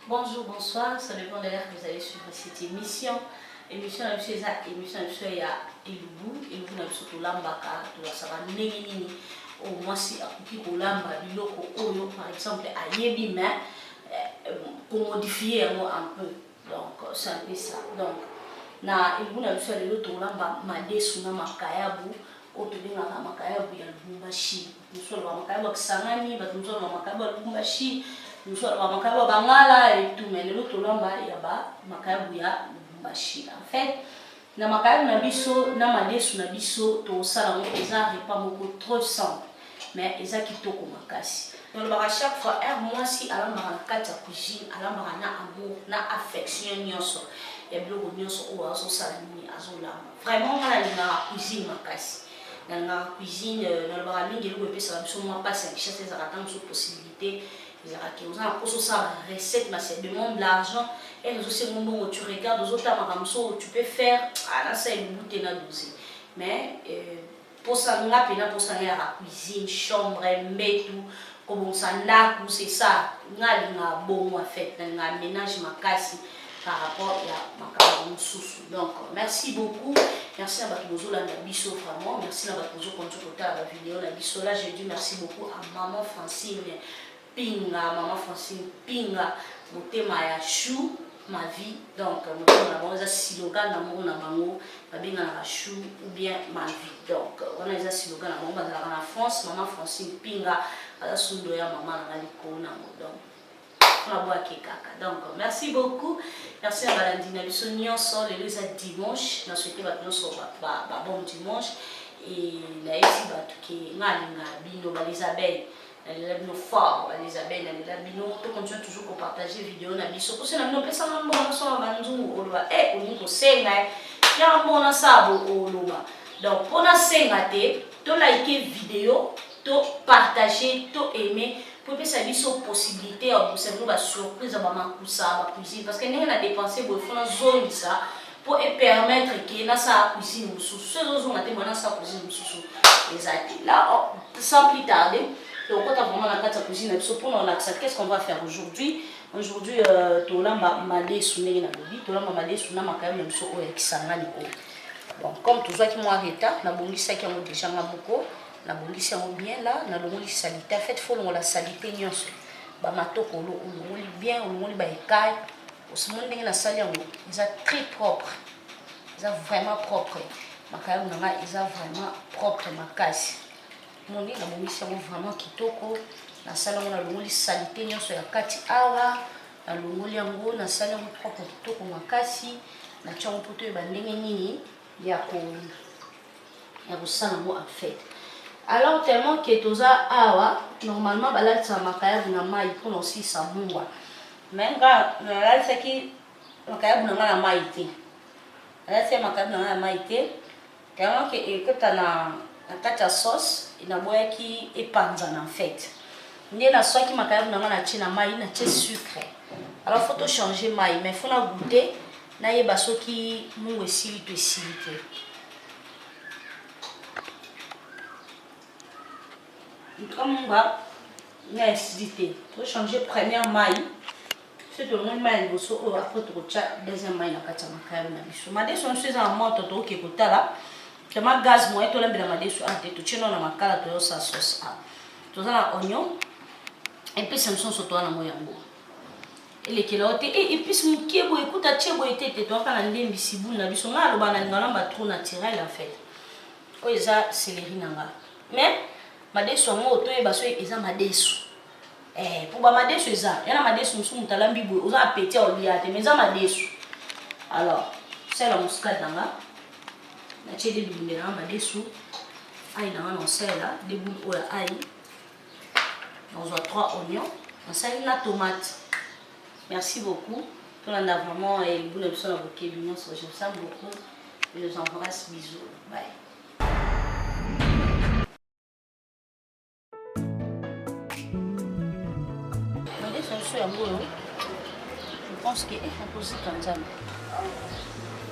Bonjour, bonsoir, ça dépend de l'heure que vous allez suivre cette émission. Émission na biso eza émission na biso ya elubu, elubu na biso tolambaka, tolakisaka ndenge nini oyo mwasi akoki kolamba biloko oyo par exemple ayebi mais komodifie yango un peu. Donc c'est un peu ça. Donc na elubu na biso ya lelo tolamba madesu na makayabu oyo tobengaka makayabu ya Lubumbashi. Mosusu alobaka makayabu ya Kisangani, bato mosusu alobaka makayabu ya Lubumbashi, mosusu alobaka makayabu ya Bangala et tout. Mais lelo tolamba ya ba makayabu ya Lubumbashi. En fait, na makayabu na biso na madesu na biso tosala yango eza repas moko trop simple mais eza kitoko makasi. Nalobaka chaque fois heure mwasi alambaka na kati ya cuisine, alambaka na amour na affection nyonso ya biloko nyonso oyo azosala nini azolamba. Vraiment nga nalingaka cuisine makasi. Nalingaka cuisine, nalobaka mingi eloko epesaka biso mwa mpasi ya Kinshasa ezalaka ata mosusu possibilité ezalaka ke oza na mposa osala ba recette mais ça demande de l'argent heure ezosenga mbongo, tu regardes ozotala makambo mosusu tu peux faire ah nasala elubu te na dose mais mposa nga mpena mposa nga yaka cuisine, chambre, mbetu, kobongisa ndako, c'est ça nga alingaka bongo. En fait nalingaka ménage makasi par rapport ya makambo mosusu. Donc merci beaucoup, merci na bato bozolanda biso, vraiment merci na bato bozokonti kotala bavideo na biso. Là je dis merci beaucoup à maman Francine Pinga, maman Francine Pinga, motema ya chou ma vie. Donc motema na bango eza slogan na moko na bango babenganaka chou ou bien ma vie. Donc wana eza slogan na bango, bazalaka na France. Mama Francine Pinga aza sundo ya mama na nga likolo nango, donc mpona bwake kaka. Donc merci beaucoup, merci na balandi na biso nyonso. Lelo eza dimanche, na souhaite bato nyonso ba bon dimanche et nayebisi bato ke nga alingaka bino balisabelle, nalela bino fort, balisabelle, nalela bino. Tocontinue toujours kopartage video na biso. Poso na bino opesanga mbongo nasomba banzungu, oloba e olingi kosenga yaka mbongo nasala bo oloba. Donc mpo nasenga te, tolike video, to partage, to aime po epesa biso possibilité ya kobusa bino basurprise ya bamakusa bacuisine, parce que ndenge na dépense boye fo nazongisa mpo epermettre ke nasala cuisine mosusu. So ezozonga te, mwana nasala cuisine mosusu eza te. Là, sans plus tarder, tokota vraiment na kati ya cuisine na biso mpona olakisa qu'est ce qu'on va faire aujourd'hui. Aujourd'hui tolamba madesu. Ndenge nalobi, tolamba madesu na makayabu na biso oyo ya Kisangani oyo. Bon, comme tozwaki mwa retard, nabongisaki yango déjà nga moko, nabongisi yango bien. Là nalongoli saleté. En fait faut longola saleté nyonso, bamatokolo olongoli bien, olongoli baekai. Osimoni ndenge nasali yango, eza très propre, eza vraiment propre. Makayabu na ngai eza vraiment propre makasi. Moni nabongisi yango vraiment kitoko, nasali yango, nalongoli saleté nyonso ya kati awa, nalongoli yango, nasali yango propre kitoko makasi. Natia yango mpo toyeba ndenge nini ya kosala yango. En fait, alors tellement ke toza awa, normalement balalisaka makayabu na mai mpona osilisa mungwa, mais nga nalalisaki makayabu na nga na mai te. Nalalisaki makayabu na nga na mai te tellement ke ekota na kati ya sauce, naboyaki epanzana. En fait nde naswaki makayabu na nga, natie na mai, natie sucre. Alors faut tochange mai, mais faut na goûter, nayeba soki mungu esili to esili te. Ntuka munga nga esili te, tochange première mai. Soki tolongoli mai ya liboso oyo, après tokotya deuxième mai na kati ya makayabu na biso. Madesu nyonso eza na moto, tokoki kotala tama gaz moye tolambela madesu a te. Totie nano na makala, toyosala sauce. A toza na oignon, épice mosusu toza nango, yango elekela yo te. E épice mokie boye ekuta tie boye te te. Toyaka na ndembi sibulu na biso. Ngai aloba nalinga namba trop naturel. En fait oyo eza céleri na nga, mais madesu yango toyeba so eza madesu po bamadesu eza ya na madesu mosusu moto alambi boye, oza appétit ya olia te, mais eza madesu. Alors sala muscade na nga, natie de bilunge na nga, madesu, ail na nga, na osalela de boule oyo ya ail, nazwa 3 oignons, nasali na tomate. Merci beaucoup, tolanda vraiment elubu na biso na bokebi nyonso. Je vous aime beaucoup, je vous embrasse, bisous, bye. Madesu na biso yango oyo, je pense que nakozika Nzambe.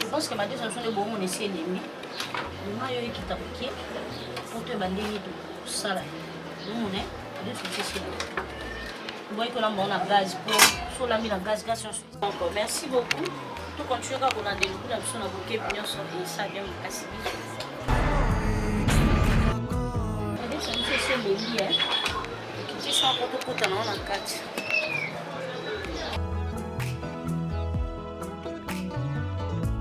Je pense que madesu na biso nde bomona esi elembi lema yo ekita moke po toyeba ndenge tosala. Omona madesu na biso esi elembi, boyi kolamba ngo na gaz po. So olambi na gaz, gaz nyonso. Donc merci beaucoup, tocontinue kaka kolanda elubu na biso na bokebi nyonso. Esa bien makasi. Biso madeso biso esi elembi, ekitisa mpo tokota nango na kati.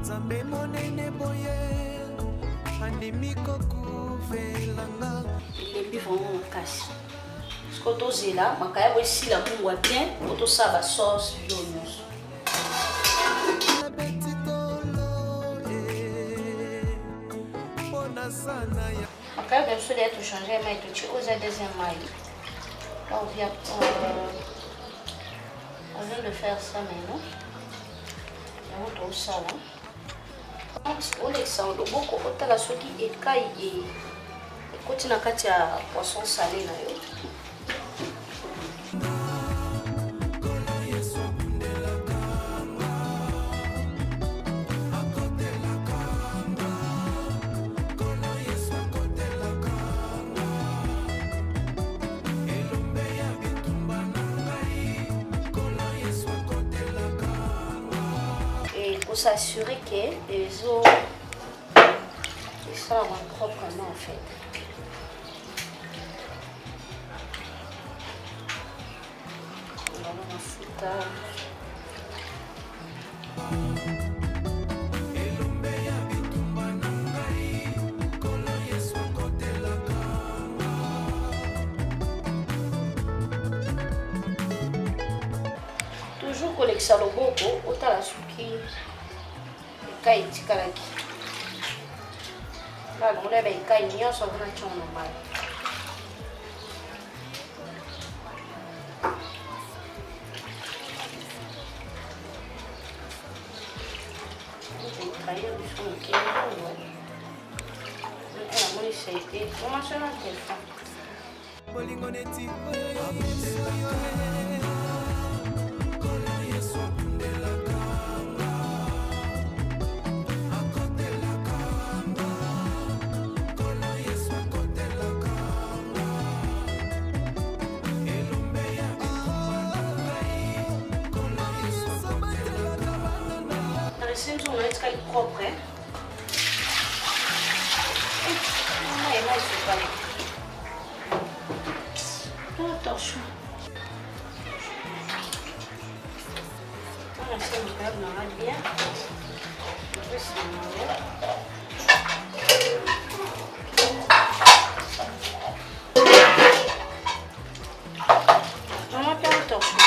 Nzambe monene boye andimi kokufelanga. Elembi vraiment makasi. Siko tozela makayabo esila mungwa bien po tosala basauce bilo nyonso. Nabeti tolo mpo na sana ya Makayabo ya biso deya, tochange mai, totie oyo eza deuxième mai. Là, on vient de faire ça maintenant. Yango tosala, olekisa loboko, otala soki ekai ekoti na kati ya poisson salé na yo. Nkolo Yesu abundelaka nga, akotelaka nga. Nkolo Yesu akotelaka nga, elombe ya bitumba na ngai. Nkolo Yesu akotelaka nga. Et kos'assurer que ezo esalama proprement en fait. Ngalo mafuta. Elombe ya bitumba na ngai. Nkolo Yesu akotelaka nga. Toujours kolekisa loboko, otala soki ekai etikalaki. Balongola baekai nyonso mpona ntiongo na mai. Trahir biso moke mbongo namoni, ça a été formation na téléphone. Bolingo neti oyo ya Yesu. Nkolo Yesu abundelaka nga, akotelaka nga. Nkolo Yesu akotelaka nga, elombe ya bitumba na ngai. Nkolo Yesu akotelaka nga. Naresi nzungu na etikali propre. Mai mai esopani. Torchon. Wana makayabu nanga bien epesi nango. Mama, mpe torchon.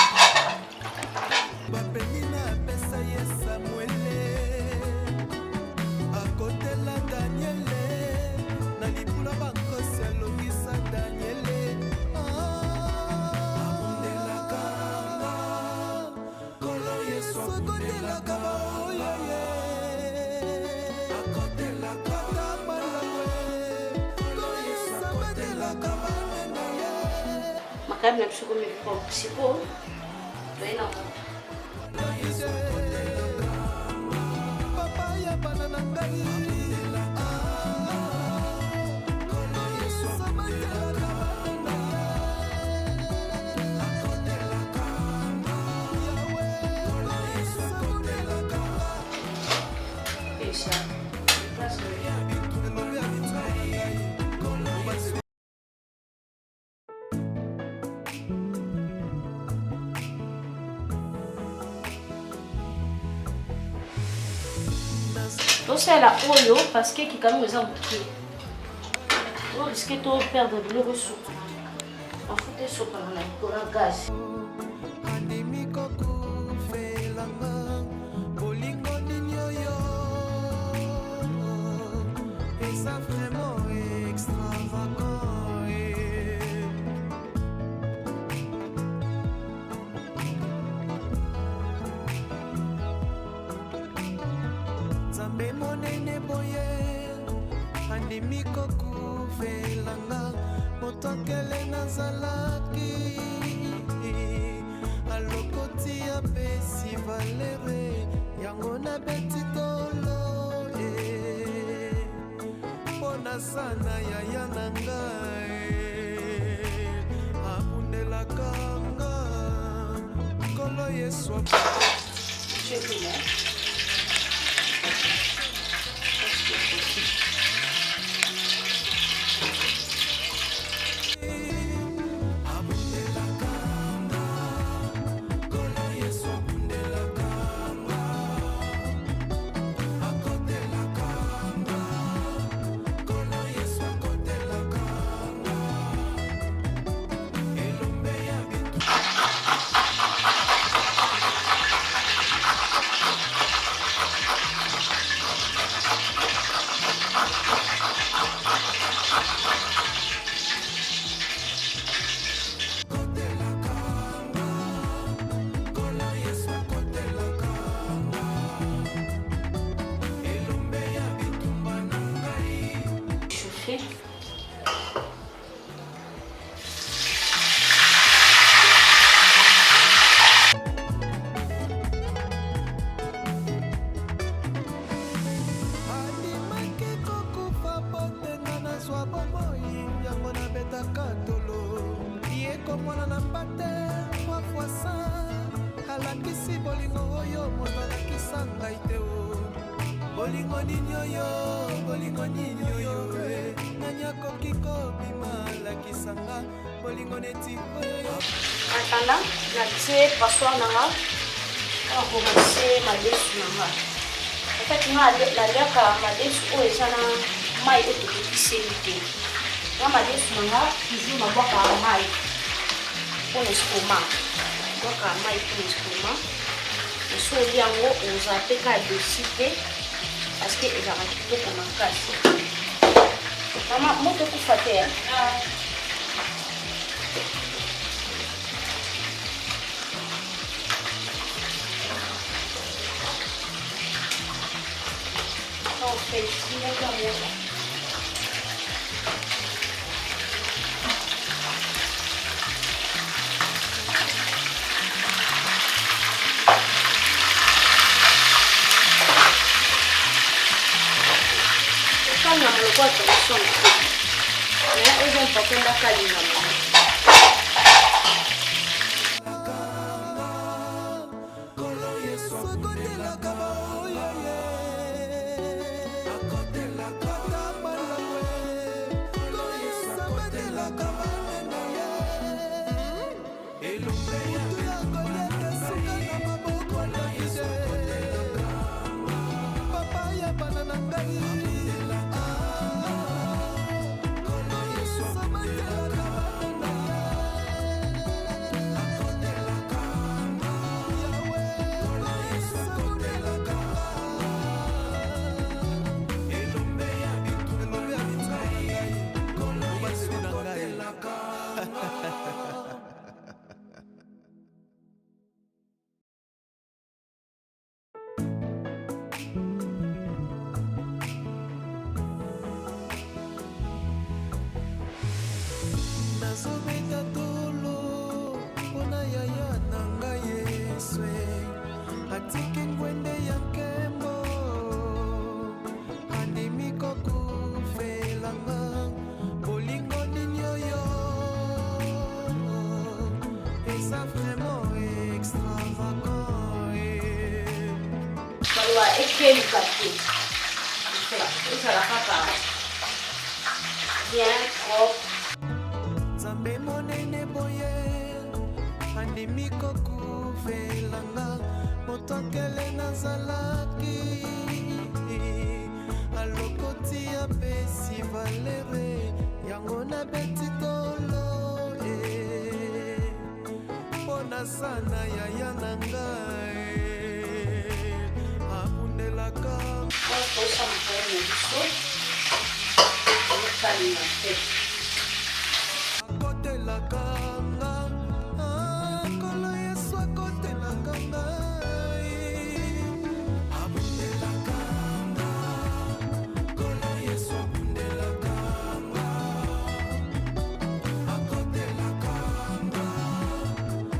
Bapenina apesa ye Samuele, akotela Daniele na libula bankosi, alongisa Daniele. Abundelaka nga. Nkolo Yesu akotelaka baoyo ye akotelaka malangwe. Nkolo Yesu akotelaka bana na ye. Makayabu na biso komi propre. Sikoyo toye na moto. Papa ya bana na ngai. Nkolo Yesu abatelaka bana na ye. Akotelaka nga. Nkolo Yesu akotelaka nga. Esa place. Elombe ya bitumba na ngai. Nkolo Yesu. Tosalela oyo parce que kikango eza moke, orisque toperdre biloko esopana, mafuta esopana na likolo ya gaz. Andimi kokufelanga. Bolingo nini oyo? Eza vraiment extravagant eh. Nzambe monene boye andimi kokufelanga. Moto akele nazalaki, alokoti, apesi valeur. Yango nabeti tolo mpo na yaya na ngai. Abundelaka nga. Nkolo Yesu. Yesu. Chauffer. Andimaki kokufa po te nga nazwa bomoi, yango nabetaka tolo ye komona na mpate trois fois saint. Alakisi bolingo oyo moto alakisa ngai te o. Bolingo nini oyo, bolingo nini oyo, eh. Nani akoki kobima alakisa nga bolingo neti oyo? Attendant, natie passoire na nga mpona korincer madesu na nga. En fait, nga naliaka madesu oyo eza na mai oyo tokokiseli te. Nga madesu na nga toujours nabwakaka mai mpona estomac, bwakaka mai mpona estomac. Eso olia yango, ozala mpe kaka dosi te, parce que ezalaka kitoko makasi. Mama, moto ekufa te, eh? On fait ici, moto moto. Ekalingama lokola thomson te, mais eza important bakalingama. Nkolo Yesu akotelaka baoyo ye akotelaka ata malamu. Nkolo Yesu akotelaka bana na ye. Elombe ya mutu ya Goliate suka na maboko na Yesu. Papa ya bana na ngai. Nkolo Yesu abatelaka bana na ye. Akotelaka Yawe. Nkolo Yesu akotelaka elombe ya bitumba na ngai. Nkolo Yesu akotelaka. Nazobeta tolo mpona yaya na ngai Yesu atiki ngwende ya nkembo, andimi kokufelanga. Bolingo nini oyo? Eza vraiment extravagant, eh. Baloba ekeluka te, ezala kaka bien propre. Nzambe monene boye andimi kokufelanga, moto akele nazalaki, alokoti apesi valeur, yango nabeti tolo e mpo nasana yaya na ngai abundelaka. Wana tosa makaroni na biso, okokalinga te. Akotelaka nga. Ah, Nkolo Yesu akotelaka ngai, abundelaka nga. Nkolo Yesu abundelaka nga, akotelaka nga.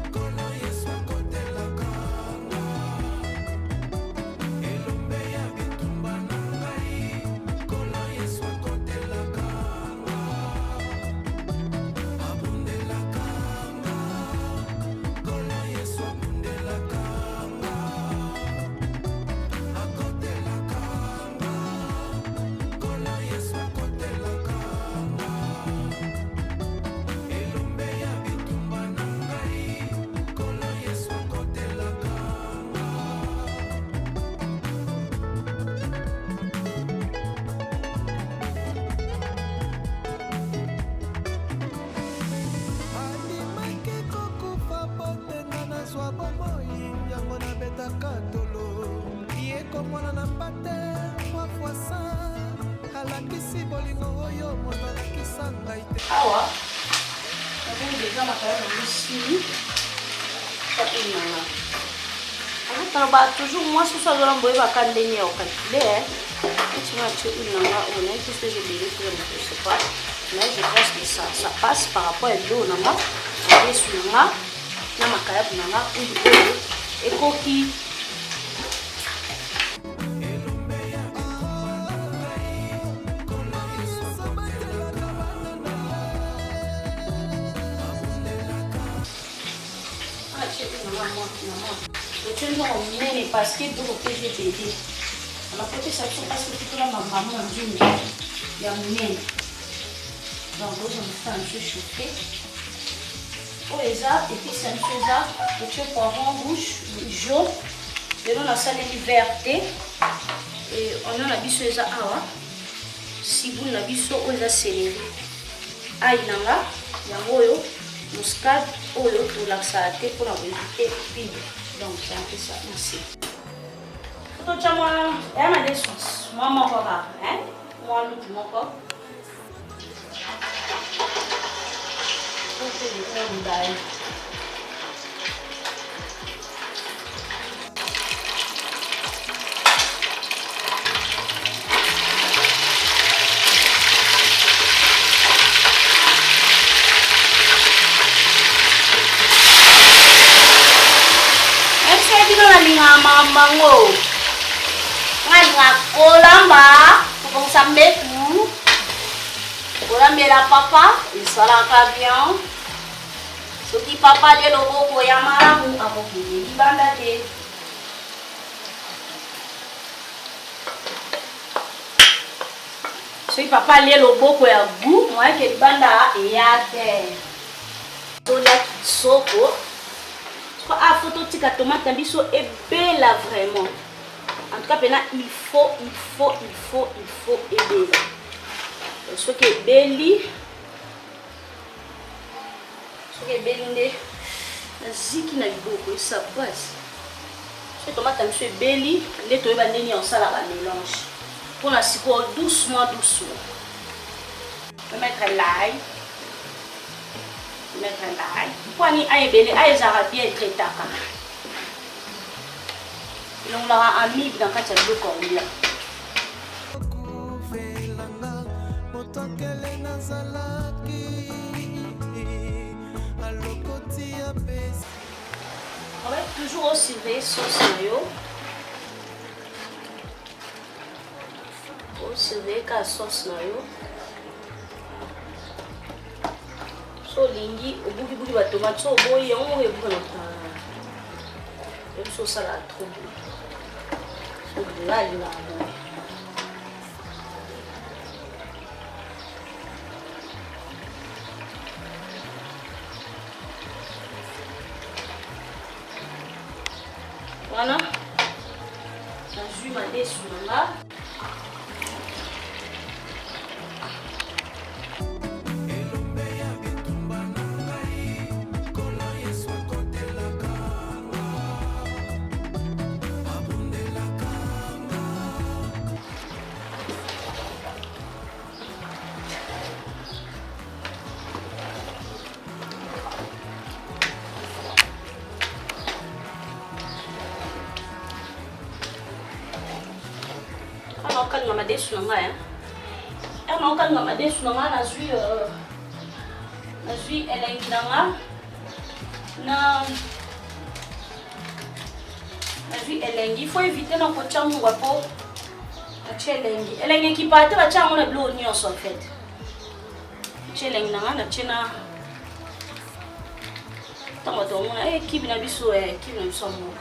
Nkolo Yesu akotelaka nga, elombe ya bitumba na ngai. Nkolo Yesu akotelaka nga. Mwana na mpate trois fois saint alakisi bolingo oyo moto alakisa ngai te. Awa namoni deja makaya na esili nanga taloba toujours mwasi oso azolamba oyebaka ndenge ya kocalculer. Neti nga atie huile na nga oyo, nayebi te soki eza ebele to ya moto, je sais pas, mais je pense que ça passe par rapport ya biloko na nga, madesu na nga na makayabu na nga. Huile oyo ekoki. Totie nzongo monene parce que biloko mpe eza ebele. Nakotisa biso parce que totola mamamu ya nzungu ya monene. Donc ozwa mafuta na biso chauffe. Oyo eza épice na biso, eza totie poivron rouge, jaune. Lelo nasaleli vert te. Oignon na biso eza awa, ciboule na biso oyo eza céleri, ail na nga yango oyo, muscade oyo tolakisaka te mpona koéviter pide. Donc c'est un peu ça. Merci. Totya mwa ya madesu mwa moko kaka, mwa lutu moko mibale. Bino nalingaka makambo yango, nga alingaka kolamba, kobongisa mbetu, kolambela papa esalaka bien. Soki papa alie loboko ya malamu, akokende libanda te. Soki papa alie loboko ya gu, moyake libanda eya te. Tolia kitoko. Ah, faut totika tomate na biso ebela vraiment. En tout cas mpena il faut, il faut, il faut, il faut ebela. Soki ebeli, soki ebeli nde naziki na liboko esa pasi. Soki tomate na biso ebeli nde toyeba ndeni ya kosalaka mélange mpona sikoyo. Doucement, doucement, mettre l'ail, mettre l'ail. Mpwani ail ebele, ail ezalaka bien, etraitaka, elongolaka amibe na kati ya biloko ya kolia. Kufelanga moto akele nazalaki alokoti apesi. On va toujours surveiller sauce na yo, osurveiller kaka sauce na yo. So olingi, obukibuki batomate. So oboyi, yango moko ebuka na yo. Biso osalaka trop boye, so nga alingaka boye. Wana nazwi madesu na nga. Elombe ya bitumba na ngai, Nkolo Yesu akotelaka nga, abundelaka nga. Awa okalinga madesu na ngai, awa okalinga madesu na ngai. Nazwi elengi na nga na nazwi elengi. Il faut éviter na kotia mungwa mpo natia elengi. Elengi ekipa te, batia yango na biloko nyonso. En fait, natia elengi na nga, natie na ntango bato bamona kibi na biso, kibi na biso ya mboka.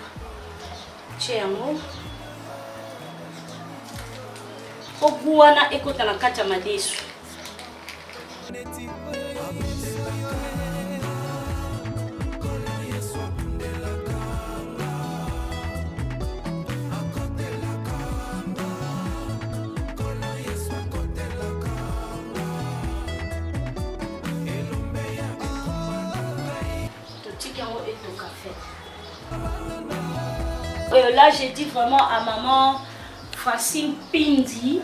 Tie yango po gu wana ekota na kati ya madesu. Neti oyo Nkolo Yesu abundelaka nga, akotelaka nga, Nkolo Yesu akotelaka nga, elombe ya bitumba na ngai. Totiki yango etoka. Fait. Là, je dis vraiment à maman Francine Pindi.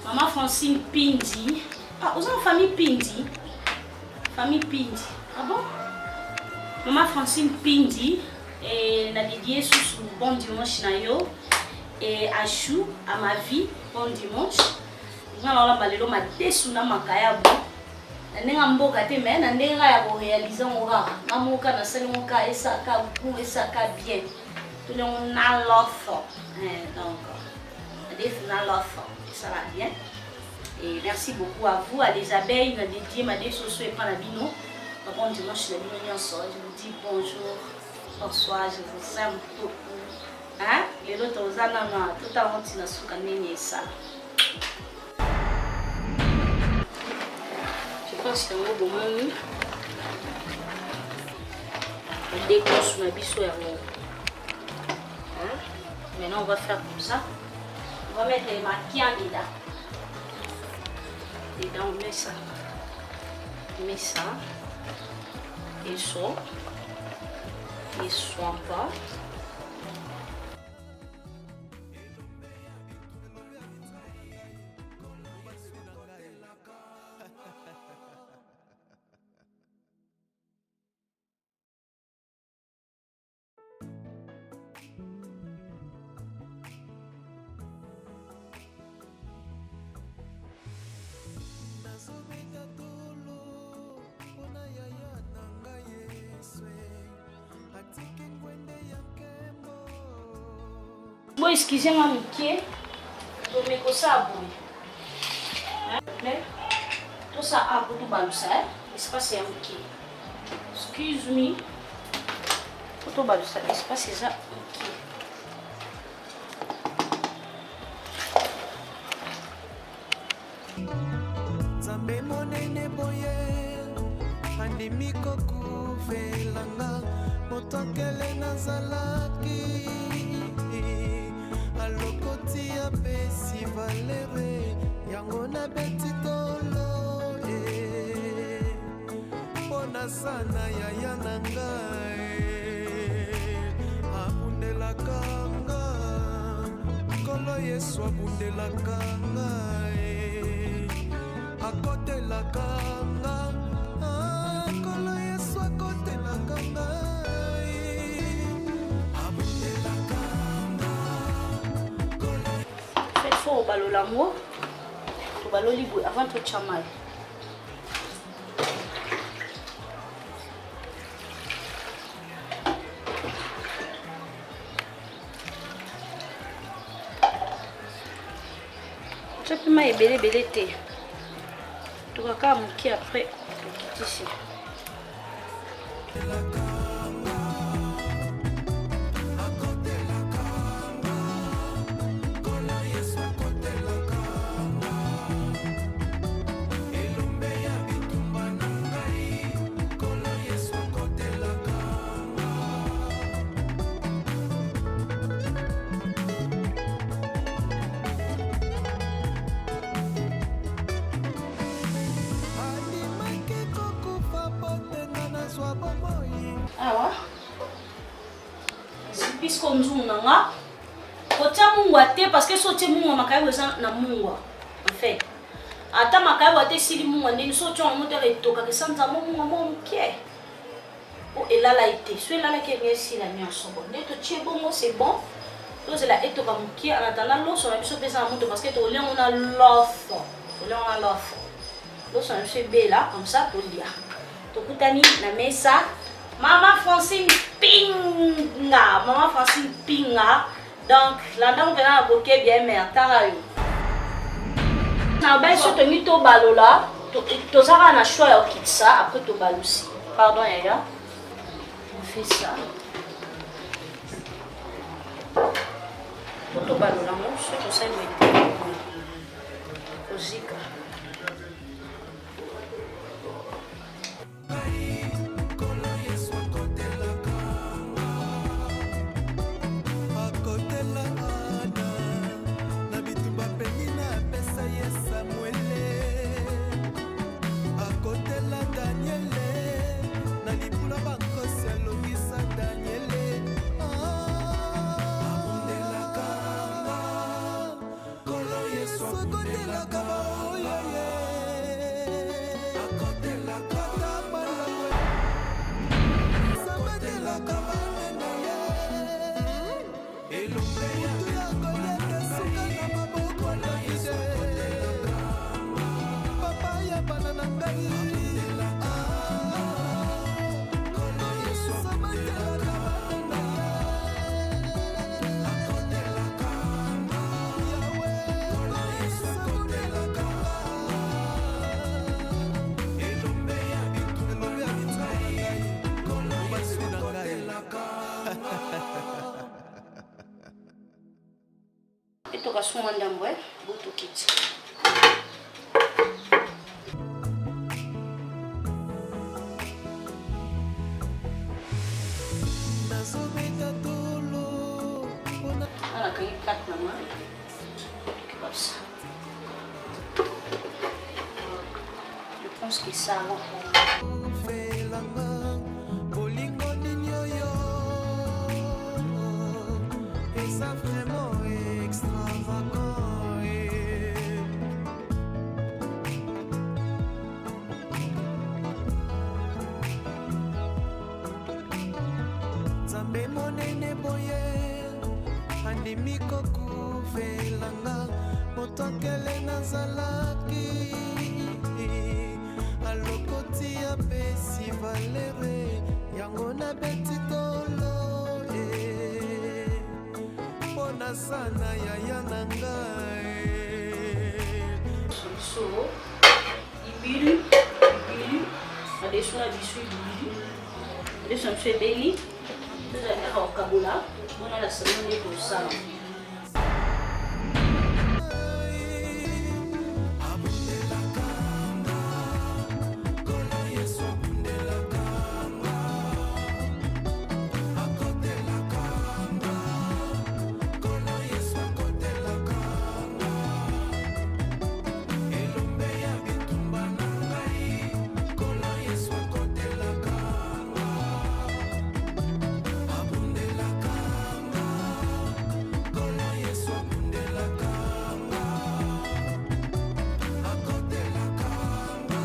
Maman Francine Pindi. Ah, aux enfants, famille Pindi. Famille Pindi. Ah bon? Maman Francine Pindi. Et na dédié sous bon dimanche na yo. Et à Chou, à ma vie, bon dimanche. Nga na olamba lelo madesu na makayabu. Na ndenge ya mboka te, mais na ndenge ya korealize yango kaka. Nga moko kaka nasali yango kaka, esaka goût, esaka bien. Tolia yango na loso. Donc, madesu na loso, esala bien. Et merci beaucoup à vous, à les abeilles, na dédié madesu oso epa na bino. Bon dimanche na bino nyonso. Je vous dis bonjour, bonsoir, je vous aime beaucoup. Hein? Lelo toza nano totango ntina suka ndenge esala. Je pense yango bomoni badekosu na biso yango. Hein? Maintenant on va faire comme ça. On va mettre les maquillants dedans. Dedans on met ça. On met ça. Et ça. Et soin pas. Nazobeta tolo mpona yaya na ngai Yesu atiki ngwende ya nkembo. Bo excuse nga moke, tomeka kosala boye. Mais tosala awa po tobalusa espace ya moke. Excuse me, po tobalusa espace eza moke. Nzambe monene boye andimi kokufelanga, moto akele nazalaki alokoti apesi valere yango nabeti tolo mpo nasana yaya na ngai abundelaka nga, Nkolo Yesu abundelaka ngai, akotelaka nga. Ah, Nkolo Yesu akotelaka ngai, abundelaka nga. En fait, faut obalola yango, tobaloli boye avant totya mai. Tya mpe mai ebele ebele te, tokaka moke, après tokitisi. Elombe ya bitumba na ngai, Nkolo Yesu akotelaka. Andimaki kokufa po te nga nazwa bomoi. Awa puisque nzungu na nga kotia mungwa te, parce que so otie mungwa, makayabu eza na mungwa. En fait, ata makayabu ata esili mungwa ndeni, so otia yango motere etokaka esanza mo mungwa moko moke po elala ye te. So elalaki, enge esila nyonso. Bon, nde totie bongo, c'est bon. Tozela etoka moke. En attendant, loso na biso mpe eza na moto, parce que tokolia yango na loso, tokolia yango na loso. Loso na biso ebela, comme ça tolia. Tokutani na mesa. Mama Francine Pinga, mama Francine Pinga. Donc landango mpena na bokebi ya mere. Tala yo na bai, so tongi tobalola, toza kaka na choix ya kokitisa, après tobalusi. Pardon yaya, on fait ça po tobalola ngo. So tosali boye te, kozika. Nkolo Yesu akotelaka, akotela Ana na bitumba penina apesa ye Samuele, akotela Daniele na libula bankosi alongisa Daniele. Ah. Akotelaka baoyo ye. Akotelaka ata malango. Akotelaka bana na ye. Elombe ya Mutu ya Goliath asuka na maboko na Davide. Papa ya bana na ngai. Ah, Nkolo Yesu abatelaka bana na ye. Etoka sunga ndambo eh, botokiti. Nazobeta tolo mpona Nga nakangi plate na nga comme ça. Je pense que ça va. Felanga bolingo nini oyo eza vraiment extravagant eh. Nzambe monene boye andimi kokufelanga moto akele nazalaki alokoti apesi valere yango nabeti tolo eh. Mpo nasana yaya na ngai. Biso ibili ibili madesu na biso ibili, madesu na biso ebeli, tozala kaka kokabola mpona la semaine nde kosala. Abundelaka nga, Nkolo Yesu abundelaka nga, akotelaka nga, Nkolo Yesu akotelaka nga, elombe ya bitumba na ngai, Nkolo Yesu akotelaka nga, abundelaka nga, Nkolo Yesu abundelaka nga, akotelaka nga,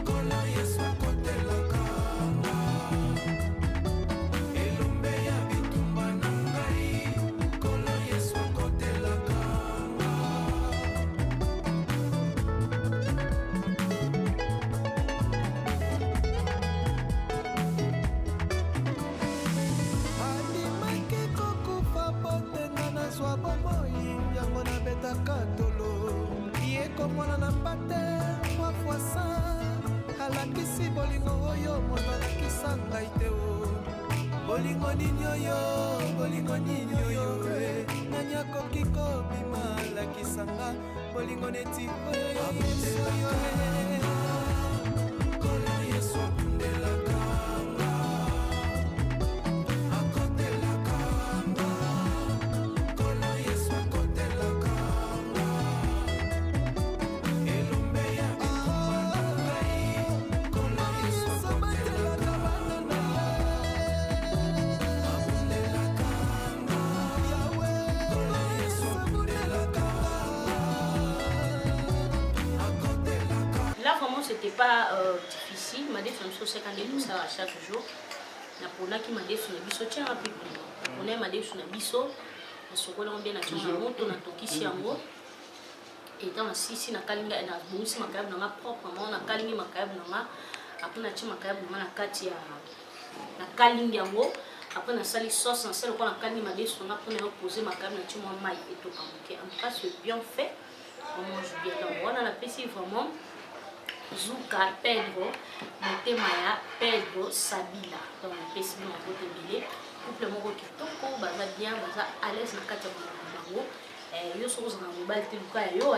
Nkolo Yesu akotelaka nga, elombe ya bitumba na ngai, Nkolo Yesu akotelaka nga. Andimaki kokufa po te nga nazwa bomoi, yango nabetaka tolo ye komwana na mpate trois fois saint alakisi bolingo oyo moto alakisa ngai te o. Bolingo nini oyo, bolingo nini oyo eh, nani akoki kobima alakisa nga bolingo neti oyo ya Yesu oyo eh. Nkolo Yesu abundelaka nga, akotelaka nga, Nkolo Yesu akotelaka nga, elombe ya bitumba na ngai, Nkolo Yesu akotelaka bana na ye, abundelaka nga, Nkolo Yesu abundelaka nga, akotelaka. Là vraiment c'était pas difficile. Madesu na biso oseka nde tosala chaque jour. Naponaki madesu na biso, tianga mpe bino, naponaki madesu na biso, nasokoli yango bien, natia na moto, natokisi yango. Etant nasisi, nakalinga, nabongisi makayabu na nga proprement, nakalingi makayabu na nga. Après natie makayabu na nga na kati ya nakalingi yango. Après nasali sauce, nasali lokola nakalingi madesu na nga mpona yo pose makayabu, natie mwa mai etoka moke. En tout cas c'est bien fait, on mange bien. Donc wana napesi vraiment Zuka Pedro, motema ya Pedro Sabila. Donc napesi bino mabote ebele, couple moko kitoko, baza bien, baza à l'aise na kati ya bolingo na bango. Yo soki ozala na mobali te, luka ya yo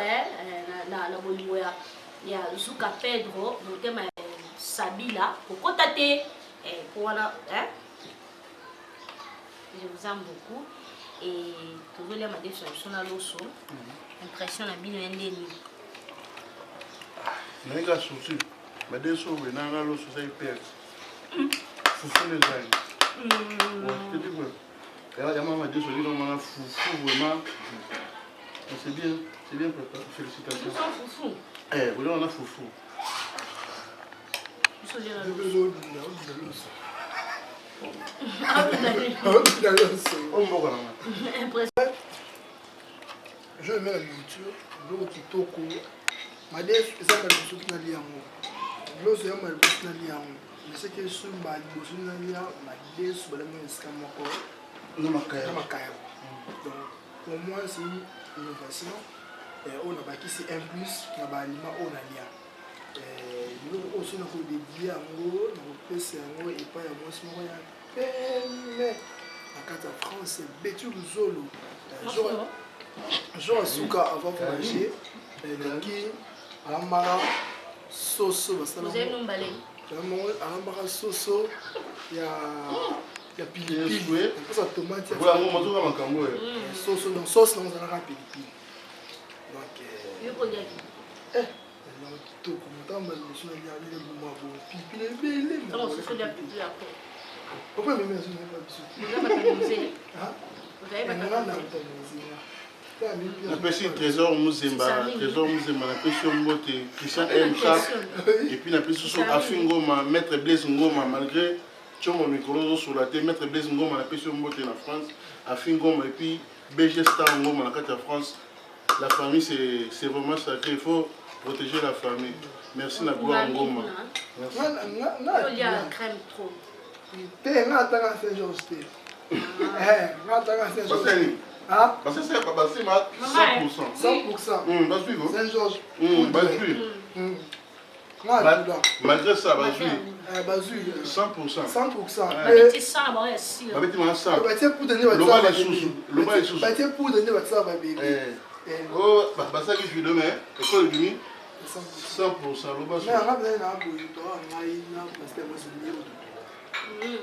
na bolingo ya Zuka Pedro, motema ya Sabila, kokota te po wana. Je vous aime beaucoup et tozolia madesu na biso na loso. Impression na bino ya ndeni? Nalinga souci madesu oyo na loso eza hyper fufu nde ezali ya mama madesu olinga mana fufu, vraiment c'est bien. C'est bien préparé. Félicitations. Sans fufu. Eh, vous voulez on a fufu. Biso lia na Oh, mboka na nga. Impression. Je mets la nourriture, biloko kitoko. Madesu eza mbala liboso mpe nalia yango. Loso ya mbala liboso nalia yango. Mais soki esumba liboso nalia madesu balambi esika moko Na makaya. na makayabo. Donc pour moi c'est une innovation oyo nabakisi un plus na baaliment oyo nalia. Biloko oyo soki nakodedie yango, nakopesa yango epai ya mwasi moko ya pembe na kati ya France, Betty Luzolo. Jour ya suka avant voyager, naki alambaka soso basala Vous avez nous balai. alambaka soso ya pilipili, Yes, naposa tomate. Voilà, moi, moi, makambo oyo. Soso, donc sauce nango ezalaka pilipili, donc Yo kolia ki. yango kitoko. Motambo liboso nalia buma boye, pilipili ebele. Ntango soso lia pilipili après. Papa memi azonga biso. Vous avez pas musée. Vous avez pas nga na musée. kotambozinga. Napesi Trésor Muzemba, Trésor Muzemba, napesi yo mbote, Christian M Sharp, et puis napesi susu Afi Ngoma, Maître Blaise Ngoma, malgré tshombo mikolo ozosola te, Maître Blaise Ngoma, napesi yo mbote na France, Afi Ngoma, et puis BG Star Ngoma na kati ya France. La famille, c'est vraiment sacré, il faut protéger la famille. Merci na Gloire Ngoma. Merci. Yo lia crème trop. Te, nga atanga Saint Georges te. Nga atanga Saint Parce Georges. que Ah, parce que c'est basé ma 100%. 100%. Bazwi ko. Saint Georges. Bazwi. Nga atula. Malgré ça, bazwi. Bazwi. 100%. 100%. Babeti sang bango ya sila. Babeti ma 100. Batie poudre nde Loba batisaka. lisusu, loba lisusu. Batie poudre nde batisaka babebe. Eh. Oh, basalaki vidéo mais école ebimi 100%, loba. Mais anga mpenza na boye toa ngai na pasteur mwasi nde oyo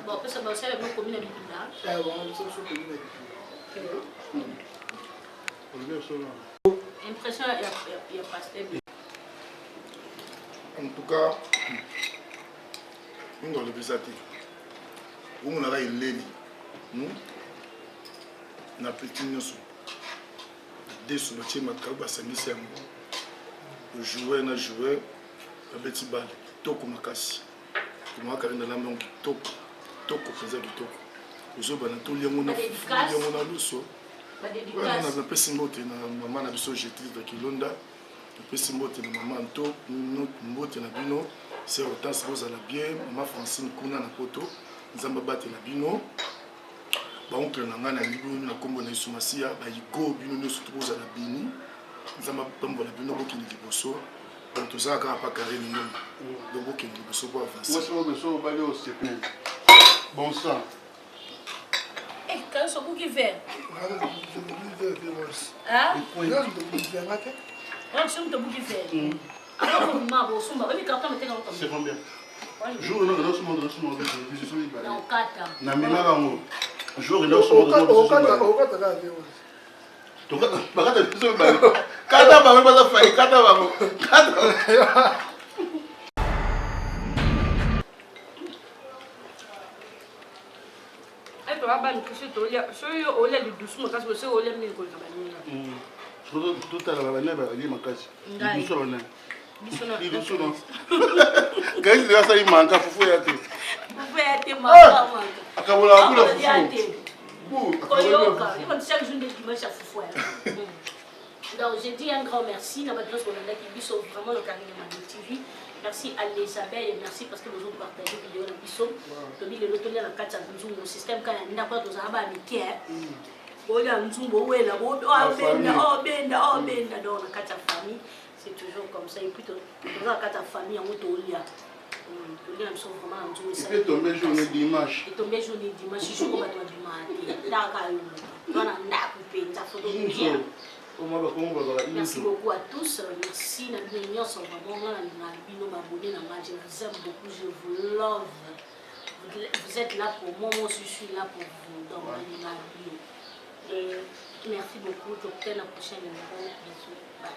Bon, pesa basala biloko komi na bitula. Komi na bitula. Olobi solo. Impression ya pasteur. En tout cas, mingi olobisa te, omonaka eleli na peti nyonso. Deso batie makabu, basangisi yango, joueur na joueur babeti bale kitoko makasi. Komaka kaka nalamba yango kitoko kitoko mpenza, kitoko. Ozobana tolia yango na fufu, yango na loso. Napesi mbote na mama na biso Gertrude Kilonda, napesi mbote na mama Nto, mbote na bino sœur Hortense, bozala bien. Mama Francine kuna na Poto, Nzambe abatela bino. Baoncle na ngai, nalingi bino na nkombo na Yesu Masiya. Bayigo bino nyonso to bozala bini, Nzambe apambola bino, bokende liboso. Donc tozala kaka pa Karine Ngomba, donc bokende liboso po avance. Mwasi moko so obali osepe. Bon sang. Eh, kanso obuki verre. Ah? Nga te. Wana soki tobuki verre. Akoma bosumba, oyebi carton meteka. C'est combien? Jour eno nosoma nosoma biso mibale. Na okata. Namemaka yango jour eno osoma. Okata kaka te. Bakata biso mibale, kata bango, baza fai, kata bango, kata. Ayi toba bana kisi tolia, soki yo olia lidusu makasi, soki olia mingi koleka baninga. Totala bana balie makasi. Ngai. Lidusu bana. Biso na Lidusu no kaisi asali manka fufu ya te. Fufu ya te, manka manka. Akabola kula Ya fufu. te. Bu. Koyoka yo chaque jour nde dimanche ya fufu ya. Donc je dis un grand merci na bato nyonso bolandaki biso vraiment na Karine Mado TV. Merci à les merci parce que bozo partager vidéo na biso. Tobi lelo tolia na kati ya nzungu, système kaka ya ndako, tozala ba mike, bolia nzungu, bowela, obenda, obenda, obenda. Donc na kati ya famille, c'est toujours comme ça. Et puis toza na kati ya famille yango, tolia, tolia na biso vraiment na nzungu. Et puis tombe journée dimanche. Etombe journée dimanche, jour bato babimaka te, ndaka yo moto wana ndako mpenza foto bien. Oma bakongo bazalaka. Merci beaucoup à tous. Merci na bino nyonso vraiment. Nga na bino babone na nga, je vous aime beaucoup, je vous love. Vous êtes là pour moi, moi aussi je suis là pour vous. Donc nalinga bino. Et merci beaucoup. Tokutana na prochaine numéro. Bisous. Bye.